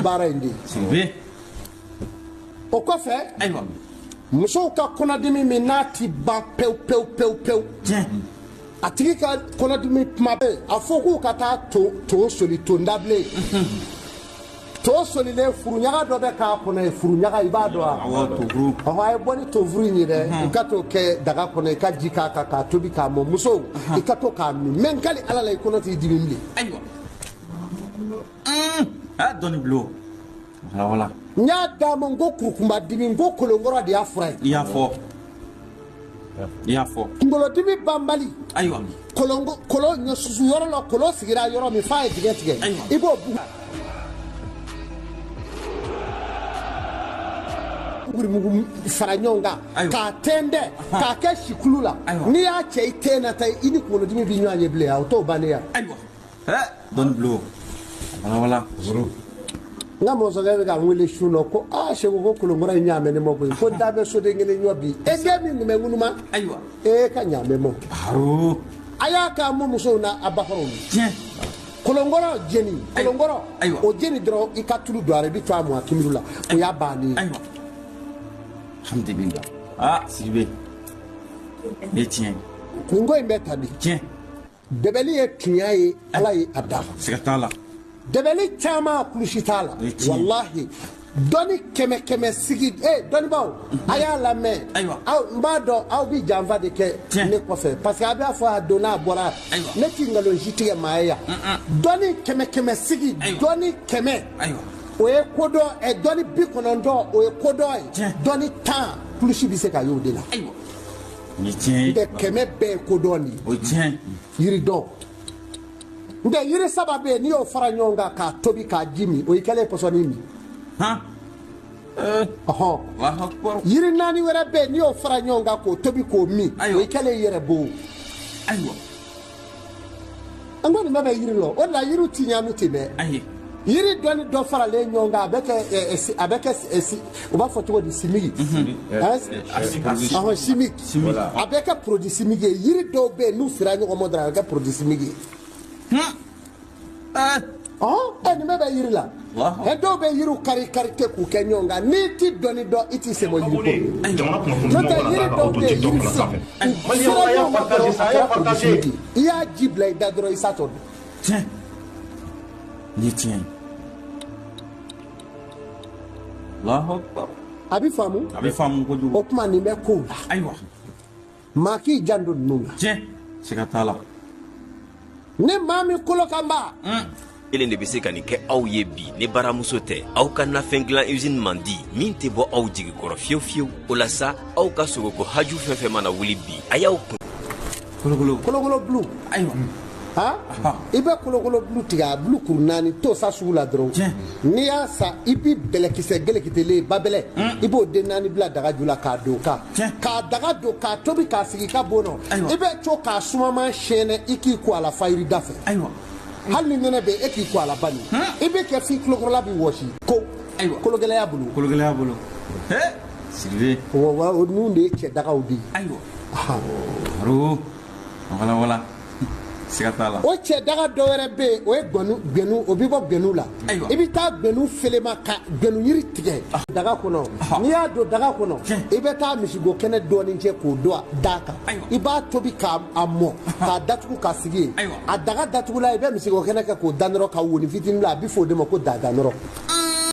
Baara in de ye. Sidibe. O kɔfɛ, Ayiwa. musow ka kɔnɔdimi min n'a ti ban pewu pewu pewu pewu. Tiɲɛ. A tigi ka kɔnɔdimi kuma bɛ, a fɔ k'u ka taa to soli, to dabilen, to solilen, furuɲaga dɔ bɛ k'a kɔnɔ ye, furuɲaga, i b'a dɔn wa? Awɔ, tofuru. Ɔhɔ, a ye bɔ ni tofuru in ye dɛ, i ka t'o kɛ daga kɔnɔ, i ka ji k'a kan k'a tobi k'a mɔ. Musow, i ka to k'a min, mɛ n kali Ala la, i kɔnɔ t'i dimi bilen. Ayiwa. Ah, dɔɔni bulon. Wala wala. N y'a d'a ma, n ko kurukunba dimi, n ko kolonkɔrɔ de y'a fura ye. I y'a fɔ. I y'a fɔ. Kunkolodimi banbali. Ayiwa. Kolon kolon ɲɔsusu yɔrɔ la, kolon sigira yɔrɔ min f'a ye dingɛ tigɛ. Ayiwa. I b'o bugu bugurimugu fara ɲɔgɔn kan Ayiwa. k'a tɛntɛn k'a kɛ sikulu la. Ayiwa. N'i y'a cɛ i ten na ta, i ni kunkolodimi bɛ ɲɔgɔn ye bilen, o t'o bannen ya. Ayiwa. Dɔɔni bulon. Wala wala. N ka mɔzɔnkɛ bɛ ka n wele su nɔ ko aa Segu, ko kolonkɔrɔ in ɲaamɛ ne ma koyi, ko da bɛ soden kelen ɲɔ bi, e den min tun bɛ ŋunuma. Ayiwa. E ka ɲaamɛ mɔ. Aro. A y'a k'a mɔ musow n'a a bakɔrɔw ye. Tiɲɛ. Kolonkɔrɔ jeni, kolonkɔrɔ. Ayiwa. O jeni dɔrɔn, i ka tulu don a la, i bɛ to a mɔ a kimiru la, o y'a bannen ye. Ayiwa. Alhamdulillah. Ah, Sidibe. Nin ye tiɲɛ ye. Nin ko in bɛ ta di. Tiɲɛ. Dɛbɛli ye tunya ye, Ala ye a da. Siga t'a la. Dɛbɛli caman kulusi t'a la. O ye tiɲɛ ye. Walahi, dɔnni kɛmɛ kɛmɛ sigi e dɔnnibaaw, a y'a lamɛn. Ayiwa. Aw, n b'a dɔn aw bi janfa de kɛ Tiɲɛ. ne kɔfɛ, parce que a b'a fɔ a donna a bɔra. Ayiwa. Ne ti nkalon si tigɛ maa ye yan. Dɔnni kɛmɛ kɛmɛ sigi. Ayiwa. Dɔnni 100, Ayiwa. o ye kodɔn ɛ, dɔnni 90, o ye kodɔn ye. Tiɲɛ. Dɔnni 10, kulusi bɛ se ka y'o de la. Ayiwa. Nin ye tiɲɛ ye. N tɛ 100 bɛɛ ye kodɔn de ye. O ye tiɲɛ ye. Yiri dɔn, n tɛ yiri saba bɛ yen, n'i y'o fara ɲɔgɔn kan k'a tobi k'a ji min, o y'i kɛlen ye pɔsɔni min. Han. Ɔhɔn. Allahu akbar. Yiri naani wɛrɛ bɛ yen, n'i y'o fara ɲɔgɔn kan k'o tobi k'o min, Ayiwa. o y'i kɛlen ye yɛrɛ bon. Ayiwa. An ko nin bɛɛ bɛ yiri la, o de la yiriw ti ɲami ten dɛ. Ayi. Yiri dɔ ni dɔ faralen ɲɔgɔn kan, a bɛ kɛ ɛ, ɛ, si- a bɛ kɛ ɛ, si- u b'a fɔ cogo di, simiki. Hein? Ɔhɔn, chimique. Chimique. A bɛ kɛ produit chimique ye. Yiri dɔw bɛ yen, n'u sera ɲɔgɔn ma dɔrɔn, a bɛ kɛ produit chimique ye. Ɔhɔn, ɛ, nin bɛɛ bɛ yiri la. Allahu. Ɛ, dɔw bɛ yiriw kari kari kɛ k'u kɛ ɲɔgɔn kan. N'i ti dɔnni dɔn, i t'i sen bɔ yiri ko. Jamana kunnafoni N'o tɛ, dumanw kana yiri taa dɔw aw to bɛ yen, TikTok yiri fana fila sanfɛ. u Maliyɛnw, sera a y'a ɲɔgɔn ma partager dɔrɔn, sa, a a y'a kɛra produit partager. chimique ye. I y'a ji bila i da dɔrɔn, i s'a tɔ dun. Tiɲɛ. Nin ye tiɲɛ ye. Allahu akbar. A bɛ faamu. A bɛ faamu kojugu. O tuma nin bɛ kow la. Ayiwa. Maa k'i janto ninnu la. Tiɲɛ. Siga t'a la. Ni maa min kolo kan ba. Kelen de bɛ se ka nin kɛ aw ye bi ni baramuso tɛ, aw ka nafɛn dilan usine mandi min tɛ bɔ aw jigi kɔrɔ fiyewu fiyewu. O la sa, aw ka sogoko haju fɛn fɛn mana wuli bi, a y'aw kun Kolokolo. Kolokolo bulu. Ayiwa. Han, i bɛ kolokolo bulu tigɛ, a bulu kuru naani t'o sa sugu la dɔrɔn. Tiɲɛ. N'i y'a sa, i bi bɛlɛkisɛ gelekitelen babɛlɛ, i b'o den naani bila daga ju la k'a don kan. Tiɲɛ. K'a daga don k'a tobi k'a sigi i ka bon nɔ. Ayiwa. I bɛ to k'a sumaman siyɛnɛ, i k'i ko a la fayiri da fɛ. Ayiwa. Hali ni nɛnɛ bɛ yen, e k'i ko a la bani, i bɛ kɛ f'i tulokɔrɔla bɛ wɔsi ko. Ayiwa. Kologɛlɛya bolo. Kologɛlɛya bolo. He. Sidibe. Wa o ninnu de ye cɛ dagaw de ye. Ayiwa. Ahan. Aro. Wala wala. Siga t'a la. O cɛ daga dɔ wɛrɛ bɛ yen, o ye gbɛnu gbɛnu, o bɛ bɔ gbɛnu la. Ayiwa. I bɛ taa gbɛnu felema ka gbɛnu yiri tigɛ daga kɔnɔ. N'i y'a don daga kɔnɔ, Tiɲɛ. i bɛ taa misigo kɛnɛ dɔɔnin cɛ k'o don da kan. Ayiwa. I b'a tobi k'a a mɔ k'a datugu k'a sigi yen. Ayiwa. A daga datugula, i bɛ misigo kɛnɛ kɛ k'o da nɔrɔ ka woni fitinin bila, a bɛ fɔ o de ma ko dadanɔrɔ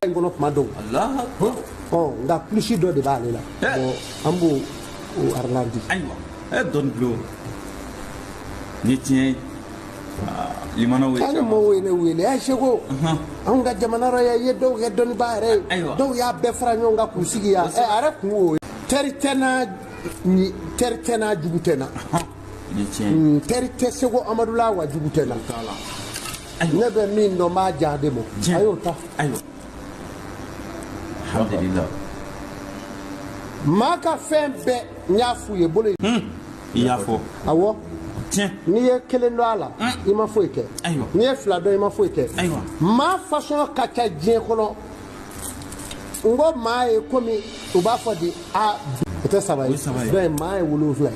in kɔnɔ tuma dɔw. Allahu akbar. Ɔ, nka kulusi dɔ de b'ale la. Eh. Bon, an b'o o aralandi. Ayiwa. Dɔɔni bulon. Nin ye tiɲɛ ye. Ah, limanaw ye Hali caman. mɔgɔw ye ne wele, ɛ Seko, anw ka jamana rɔ yan, i ye dɔw kɛ dɔnnibaa yɛrɛ ye. Ayiwa. Dɔw y'a bɛɛ fara ɲɔgɔn kan k'u sigi yan. Ɛ, a yɛrɛ kun y'o ye, teri tɛ n na ni teri tɛ n na, jugu tɛ n na. Nin ye tiɲɛ ye. Teri tɛ Seko Amadu la, wa jugu tɛ n na. T'a la. Ne bɛ min dɔn, n b'a diya de ma. Tiɲɛ. A y'o ta. Ayiwa. Alhamdulillah. Maa ka fɛn bɛɛ, n y'a f'u ye bolo ye. I y'a fɔ. Awɔ. Tiɲɛ. N'i ye kelen dɔn a la, i ma foyi kɛ. Ayiwa. N'i ye fila dɔn, i ma foyi kɛ. Ayiwa. Maa fasɔn ka ca diɲɛ kɔnɔ. N ko maa ye komi u b'a fɔ di, a o tɛ saba O ye. ye saba ye. Donc maa ye 7 ye.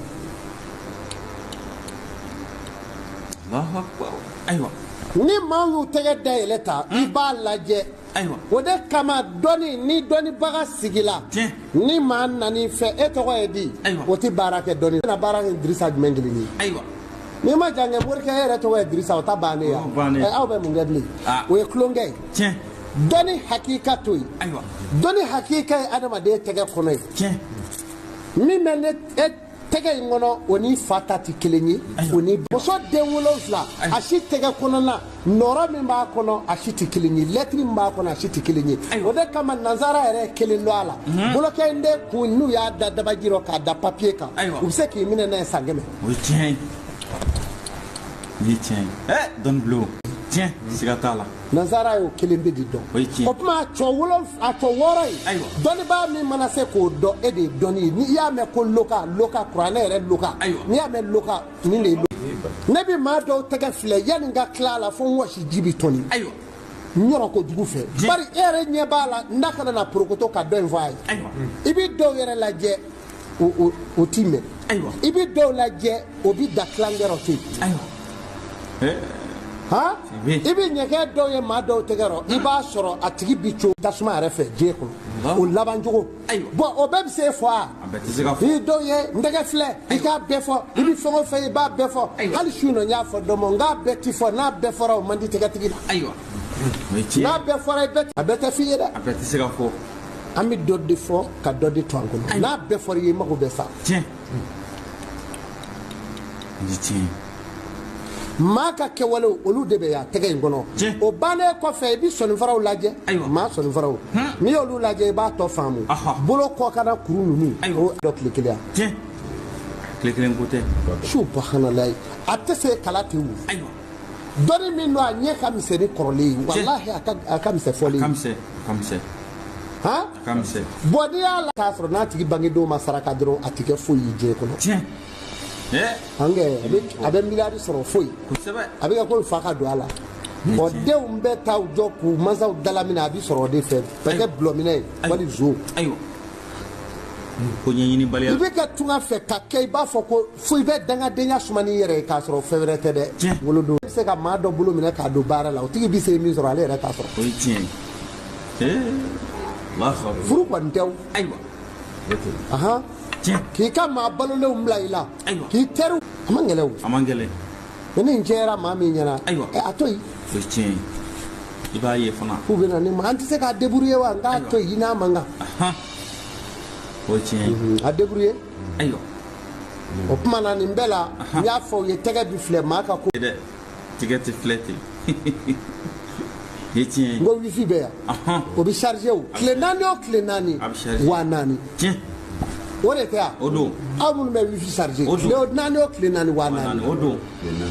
Allahu akbar. Ayiwa. Ni maa y'u tɛgɛ dayɛlɛ ta, i b'a lajɛ. Ayiwa. O de kama dɔnni ni dɔnnibaga sigila, ni maa nan'i fɛ e tɔgɔ ye di, o tɛ baara kɛ dɔnni. E bɛna baara kɛ Dirisa jumɛn kelen ye? Ayiwa. N'i ma jan kɛ morikɛ e yɛrɛ tɔgɔ ye Dirisa, o ta bannen ya. Aw bɛ mun kɛ bilen? O ye tulonkɛ ye. Dɔnni hakika to yen. Ayiwa. Dɔnni hakika ye adamaden tɛgɛ kɔnɔ ye. Min bɛ ne e tɛgɛ in kɔnɔ, o ni fa ta tɛ kelen ye. O ni muso den 7, a si tɛgɛ kɔnɔna nɔrɔ min b'a kɔnɔ, a si tɛ kelen ye. Lɛtiri min b'a kɔnɔ, a si tɛ kelen ye. O de kama nanzara yɛrɛ ye kelen dɔn a la. Bolokɛ in de kun n'u y'a da dabaji rɔ k'a da papiye kan, u bɛ se k'i minɛ n'a ye san 100. O ye tiɲɛ ye. Nin ye tiɲɛ ye. Dɔnni bulon. Tiɲɛ, siga t'a la. Nanzara y'o kelen bɛ de dɔn. O ye tiɲɛ. O tuma a tɔ 6 in, dɔnnibaa min mana se k'o dɔn, e de ye dɔnni ye. N'i y'a mɛn ko loka, loka, kuranɛ yɛrɛ loka. N'i y'a mɛn loka, nin de ye loka. Ne bɛ maa dɔw tɛgɛ filɛ yanni n ka tila a la fo n wɔsi ji bɛ tɔni. Ayiwa. N yɔrɔ kojugu fɛ. Bari e yɛrɛ ɲɛ b'a la, n da kana na porokoto ka dɔ in fɔ a ye. Ayiwa. I bɛ dɔw yɛrɛ lajɛ, o t'i mɛn. Ayiwa. I bɛ dɔw lajɛ, o bɛ da tilankɛ rɔ ten. Ayiwa. Han, i bɛ ɲɛkɛ dɔw ye maa dɔw tɛgɛ rɔ, i b'a sɔrɔ a tigi bi co tasuma yɛrɛ fɛ diɲɛ kɔnɔ, o laban cogo. Bɔn o bɛɛ bɛ se fɔ a? A bɛɛ tɛ se ka fɔ. I dɔw ye n tɛgɛ filɛ, i k'a bɛɛ fɔ, i bɛ fɛn o fɛn i b'a bɛɛ fɔ. Hali su in na n y'a fɔ dɔ ma, n k'a bɛɛ ti fɔ, n'a bɛɛ fɔra o man di tɛgɛtigi la. Ayiwa. N'a bɛɛ fɔra i bɛɛ a bɛɛ tɛ f'i ye dɛ. A bɛɛ tɛ se ka fɔ. An bɛ dɔ de fɔ ka dɔ de to an kɔnɔ. N'a bɛɛ fɔra i ye, i mago bɛ sa. Tiɲɛ. Ni tiɲɛ. Maa ka kɛwalew olu de bɛ yan tɛgɛ in kɔnɔ. O bannen kɔfɛ, i bɛ sɔninfaraw lajɛ. Maa sɔninfaraw, n'i y'olu lajɛ, i b'a tɔ faamu. Bolo kɔkanna kuru ninnu, o dɔ tile kelen yan. Tile kelen ko tɛ. Subahanallahi, a tɛ se kala tɛ wu. Dɔnni min don, a ɲɛ ka misɛn ni kɔrɔlen ye. Walahi a ka misɛn fɔlen ye. A ka misɛn, a ka misɛn. Han? A ka misɛn. Bɔn n'i y'a la k'a sɔrɔ n'a tigi bangedon ma saraka dɔrɔn, a tɛ kɛ foyi ye diɲɛ kɔnɔ. Tiɲɛ. An kɛ a bɛ miliyari sɔrɔ foyi. A bɛ kɛ komi fa ka don a la. Bɔn denw bɛ taa u jɔ k'u mansaw dalaminɛ, a bɛ sɔrɔ o de fɛ. Bɛ kɛ bulɔminɛ ye wali zo. Ayiwa. Ko ɲɛɲinibaliya. I bɛ kɛ tunga fɛ ka kɛ i b'a fɔ ko fo i bɛ dangadenya suma n'i yɛrɛ ye k'a sɔrɔ fɛn wɛrɛ tɛ dɛ. Wolodon. I bɛ se ka maa dɔ bolo minɛ k'a don baara la, o tigi bɛ se min sɔrɔ ale yɛrɛ t'a sɔrɔ. O ye tiɲɛ ye. Furu kɔni tɛ o. Ayiwa. Ahan. K'i ka maa balolenw bila i la, k'i teriw, a man gɛlɛn o. A man gɛlɛn. Ni nin jɛra maa min ɲɛna, a to yen. O ye tiɲɛ ye. I b'a ye fana. K'u bɛ na ne ma, an tɛ se k'a débrouiller wa? N k'a to yen, i n'a man kan. O ye tiɲɛ ye. A débrouiller. Ayiwa. O tuma na nin bɛɛ la, n y'a fɔ u ye tɛgɛ bi filɛ maa ka ko. Dɛ, tɛgɛ tɛ filɛ ten. Ye tiɲɛ ye. N ko wifi bɛ yan. O bɛ charger o. Tile 4 o tile 4. A bɛ charger. 4000. Tiɲɛ. O de tɛ yan. O don. Aw minnu bɛ wifi charger. O don. Tile 4 o tile 4 4000. O don.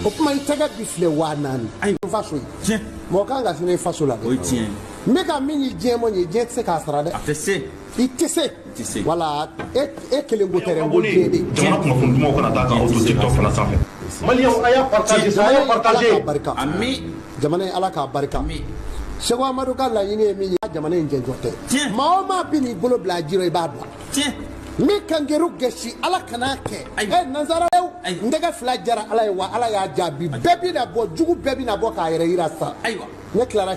O tuma i tɛgɛ bi filɛ 4000. Ayiwa. N faso ye. Tiɲɛ. Mɔgɔ kan ka sini i faso la dɛ. O ye tiɲɛ ye. N bɛ ka min ye diɲɛ mɔ ye, diɲɛ tɛ se k'a sara dɛ. A tɛ se. I tɛ se. I tɛ se. Wala e kelen ko tɛ dɛ, n ko diɲɛ de. Jamana kunnafoni dumanw kana taa k'aw to TikTok fana sanfɛ. Maliyɛnw, a y'a partager, a y'a partager. Ami. Jamana in Ala k'a barika. Ami. Seko Amadu ka laɲini ye min ye, jamana in jɛnjɔ tɛ. Tiɲɛ. Maa o maa bɛ n'i bolo bila a ji rɔ, i b'a bila. Tiɲɛ. Min kangeru gɛsi, Ala kan'a kɛ. Nanzaraw, n tɛgɛ fila jara Ala ye wa Ala y'a jaabi. Bɛɛ bɛna bɔ, jugu bɛɛ bɛna bɔ k'a yɛrɛ yira sisan. Ayiwa. Ne tilara.